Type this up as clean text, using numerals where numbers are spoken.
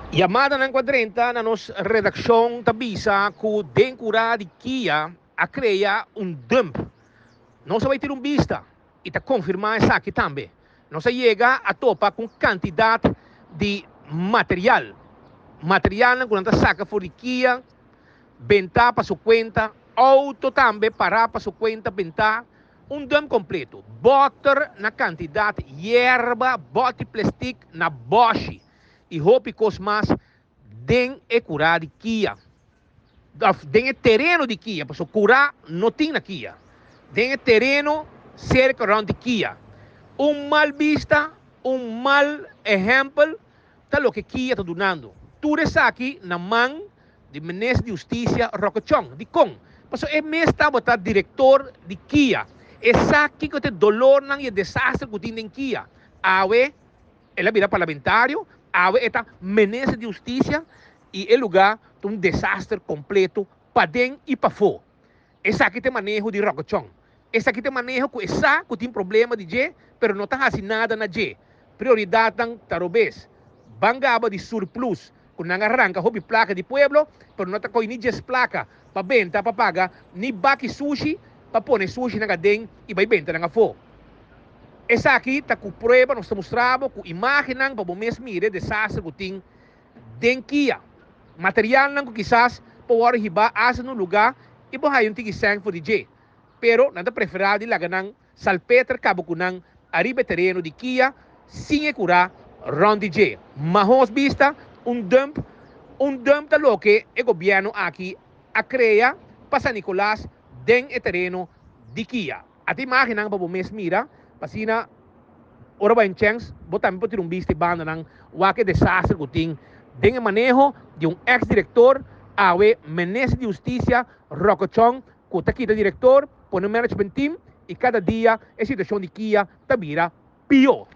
Yamadanan ku a drenta na nos redakshon ta bisa ku den kurá di Kia a krea un dump. Nos a bai tira un bista i ta konfirmá esaki tambe. Nos a yega a topa ku un kantidat di material, materialnan ku nan ta saka for di Kia, bentá pa su kuenta, outo tambe pará pa su kuenta bentá, un dump kompleto, bòter na kantidat, yerba, bòt di plestik na bòshi i hopi kos mas den e kurá di Kia, òf den e tereno di Kia, pasobra kurá no tin na Kia, den e tereno serka rònt di Kia. Un mal bista, un mal ehèmpel ta loke Kia ta dunando. Tur esaki na man di Minister di Hustisia Roque Chong. Dikon? Pasobra e mes tabata direktor di Kia. E sa kiko ta e dolornan i e desaster ku tin den Kia. Awe el a bira parlamentario, awe e ta Minister di Hustisia i e lugá ta un desaster kompleto paden i pafó. Esaki ta e maneho di Roque Chong. Esaki ta e maneho ku e sa ku tin problema di dje, pero no ta hasi nada na dje. Prioridatnan ta robes. Ban gaba di surplus ku nan a ranka hopi plaka di pueblo, pero no ta koi ni djes plaka pa benta pa paga ni baki sushi pa pone sushinan aden i bai benta nan afó. Esaki ta ku prueba nos ta mustra bo ku imágennan pa bo mes mira e desaster ku tin den kia. Materialnan ku kisas por wòrdu hibá asta na un lugá i bo haya un tiki sèn for di dje. Pero nan ta preferá di laga nan salpeter kaba ku nan ariba e tereno di kia sin e kurá rònt di dje. Mahos bista, un dump, un dump ta loke e gobièrnu aki a krea pa San Nicolas den e tereno di kia. Ata imágennan pa bo mes mira, pa asina ora bo a chèns bo tambe por tira un bista e bandanan wak e desaster ku tin den e maneho di un eks direktor, awe Minister di Hustisia Rocco Chong ku ta kita direktor, pone un management team i kada dia e situashon di Kia ta bira pió.